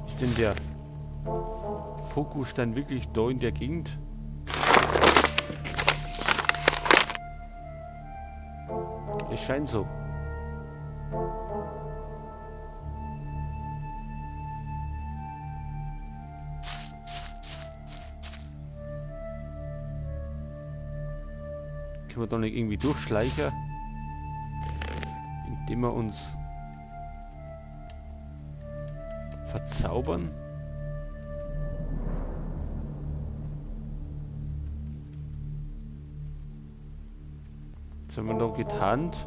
Ist denn der Fokusstein wirklich da in der Gegend? Es scheint so. Können wir da nicht irgendwie durchschleichen? Indem wir uns verzaubern? Jetzt haben wir noch getarnt.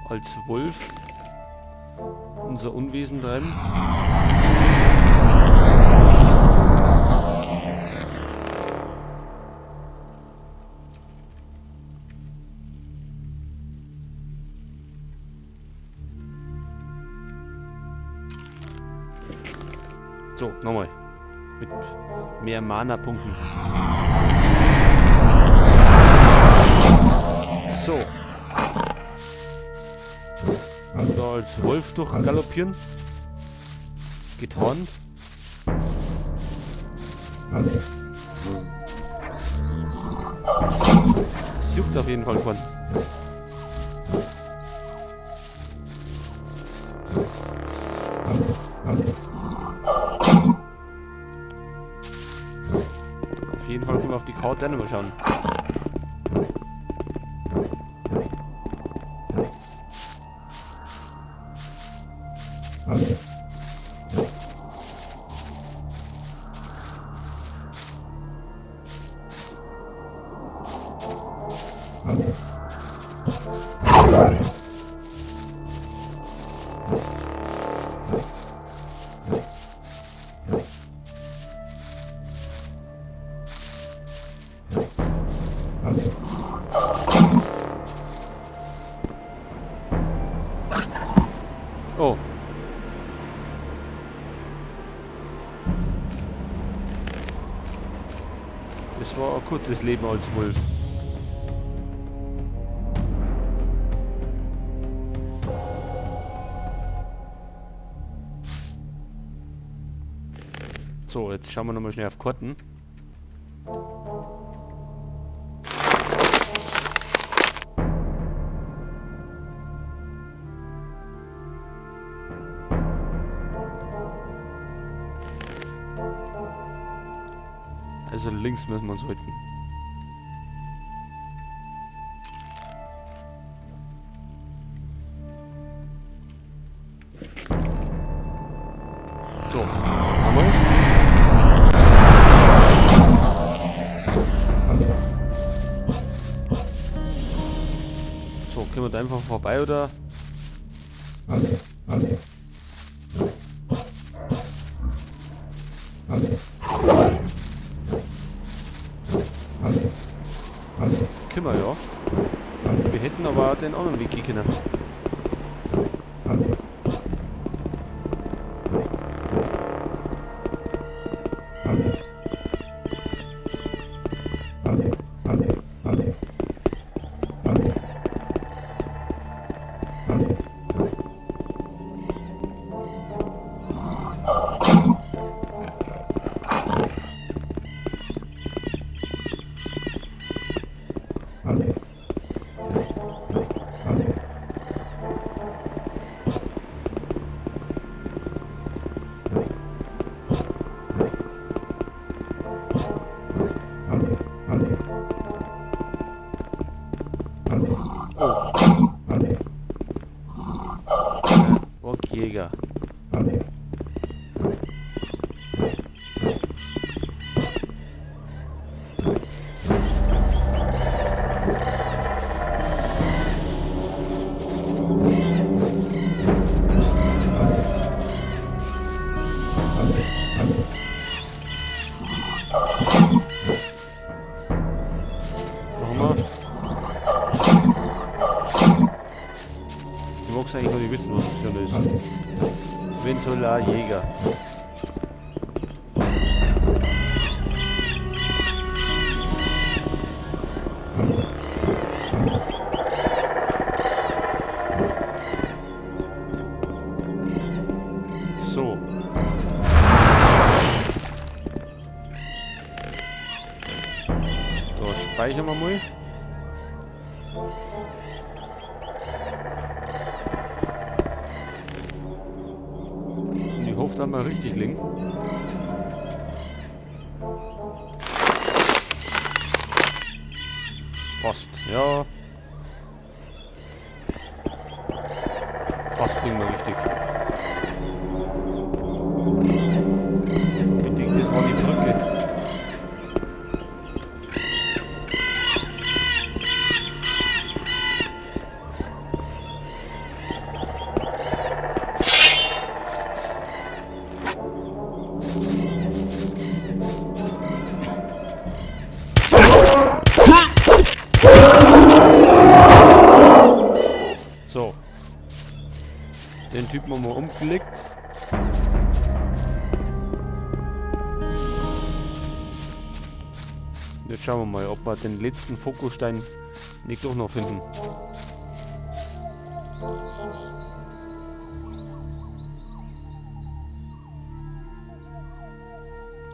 Als Wolf unser Unwesen treiben. So, nochmal. Mit mehr Mana-Punkten. So. Da als Wolf durchgaloppieren. Getarnt. Das juckt auf jeden Fall von. Auf jeden Fall können wir auf die Karte auch nochmal schauen. Oh. Das war ein kurzes Leben als Wolf. So, jetzt schauen wir nochmal schnell auf Karten. Also links müssen wir uns halten. So, nochmal. So, können wir da einfach vorbei, oder? Können wir, ja. Wir hätten aber auch den anderen Weg gehen können. Orkjäger. Ich mag's eigentlich noch nicht wissen, was das für ein ist. Eventuell auch Jäger. So. Da speichern wir mal. Und ich hoffe, dass wir richtig liegen. Fast, ja. Fast liegen wir richtig. Ich denke, das war die Brücke. So. Den Typen haben wir umgelegt. Jetzt schauen wir mal, ob wir den letzten Fokusstein nicht doch noch finden.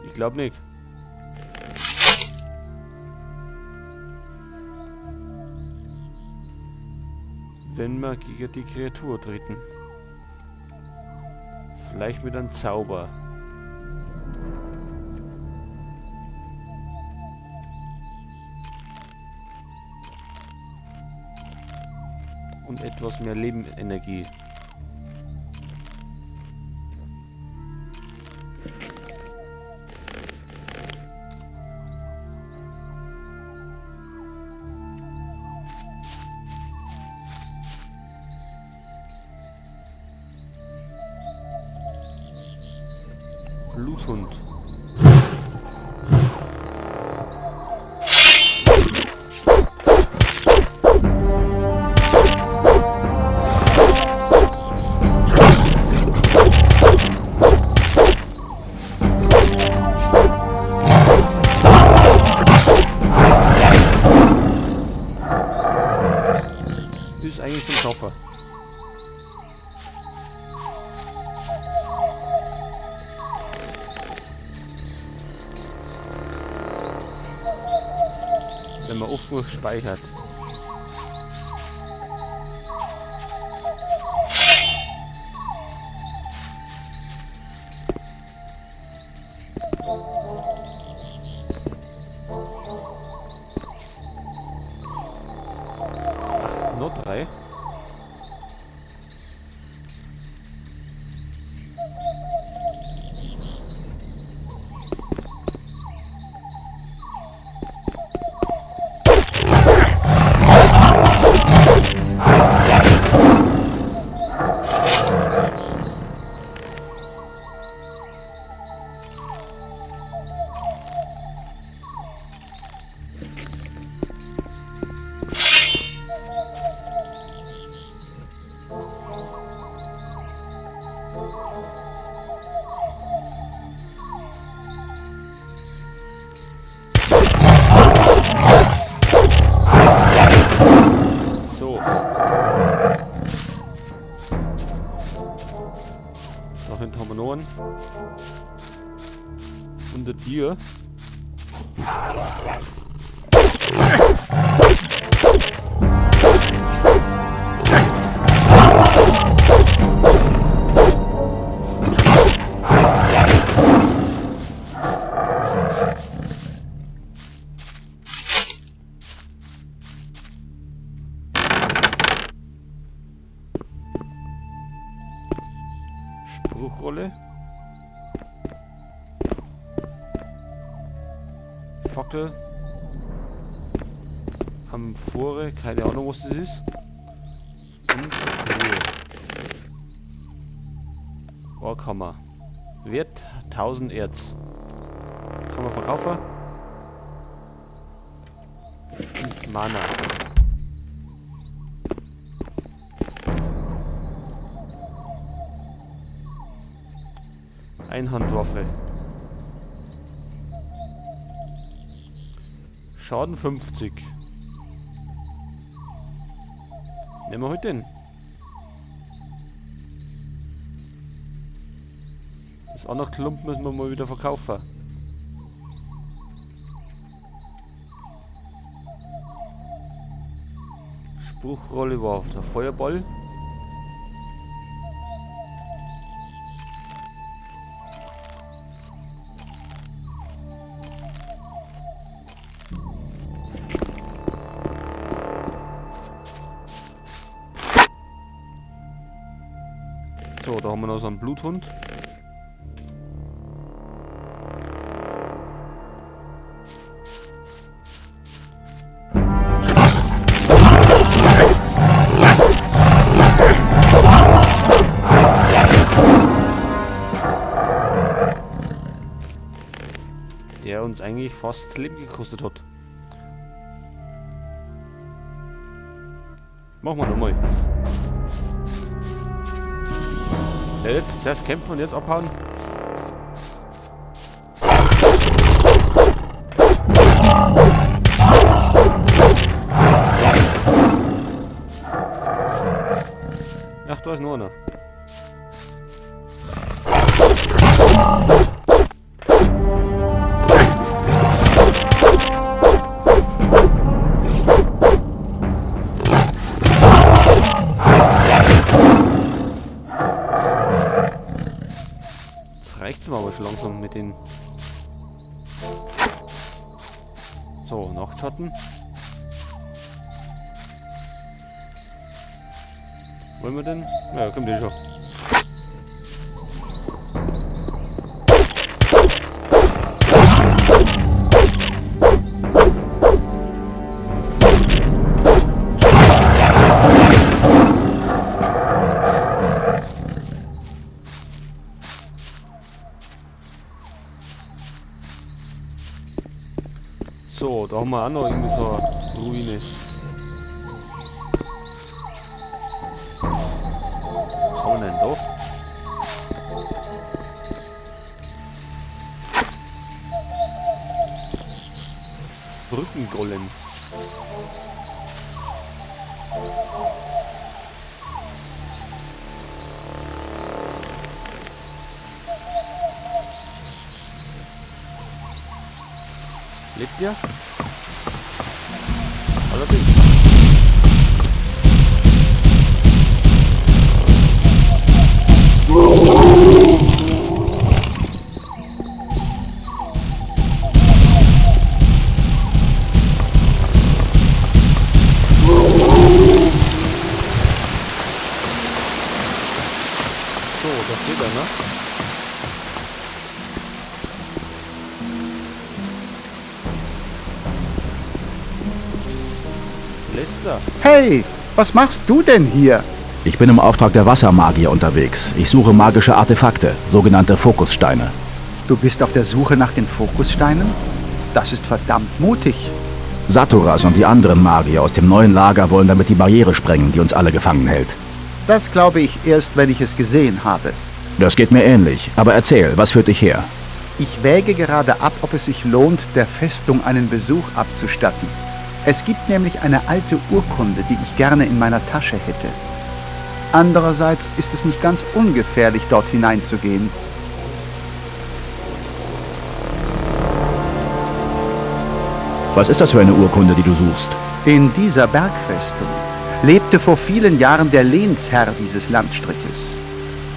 Ich glaub nicht. Wenn wir gegen die Kreatur treten. Vielleicht mit einem Zauber. Und etwas mehr Lebensenergie. Bluthund. Ist eigentlich zum Schaffer. Wenn man offen speichert. Ach, noch 3. So. Da hinten haben wir noch einen. Unter dir. Spruchrolle. Fackel. Amphore, keine Ahnung, was das ist. Und Truhe. Ohrkammer. Wert 1000 Erz. Kann man verkaufen. Und Mana. Einhandwaffe. Schaden 50. Nehmen wir heute den. Das andere Klump müssen wir mal wieder verkaufen. Spruchrolle war auf der Feuerball. So, da haben wir noch so einen Bluthund. Der uns eigentlich fast das Leben gekostet hat. Machen wir nochmal. Ja, jetzt zuerst kämpfen und jetzt abhauen. Ach, da ist noch einer. Jetzt reicht's mir aber schon langsam mit den... So, Nachtschatten. Wollen wir denn? Ja, kommt eh schon. So, da haben wir auch noch irgendwie so eine Ruine. Was haben wir denn da? Brückengolem. Lebt der? Allerdings. So, da steht einer. Lester. Hey, was machst du denn hier? Ich bin im Auftrag der Wassermagier unterwegs. Ich suche magische Artefakte, sogenannte Fokussteine. Du bist auf der Suche nach den Fokussteinen? Das ist verdammt mutig. Saturas und die anderen Magier aus dem neuen Lager wollen damit die Barriere sprengen, die uns alle gefangen hält. Das glaube ich erst, wenn ich es gesehen habe. Das geht mir ähnlich. Aber erzähl, was führt dich her? Ich wäge gerade ab, ob es sich lohnt, der Festung einen Besuch abzustatten. Es gibt nämlich eine alte Urkunde, die ich gerne in meiner Tasche hätte. Andererseits ist es nicht ganz ungefährlich, dort hineinzugehen. Was ist das für eine Urkunde, die du suchst? In dieser Bergfestung lebte vor vielen Jahren der Lehnsherr dieses Landstriches.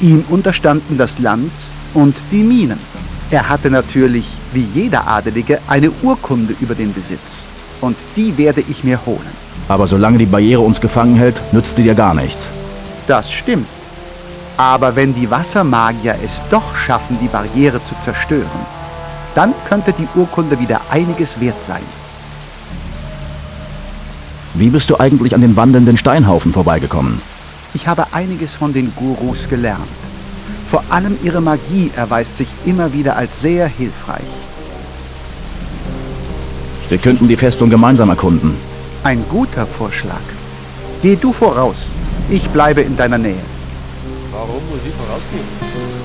Ihm unterstanden das Land und die Minen. Er hatte natürlich, wie jeder Adelige, eine Urkunde über den Besitz. Und die werde ich mir holen. Aber solange die Barriere uns gefangen hält, nützt sie dir gar nichts. Das stimmt. Aber wenn die Wassermagier es doch schaffen, die Barriere zu zerstören, dann könnte die Urkunde wieder einiges wert sein. Wie bist du eigentlich an den wandelnden Steinhaufen vorbeigekommen? Ich habe einiges von den Gurus gelernt. Vor allem ihre Magie erweist sich immer wieder als sehr hilfreich. Wir könnten die Festung gemeinsam erkunden. Ein guter Vorschlag. Geh du voraus. Ich bleibe in deiner Nähe. Warum muss ich vorausgehen?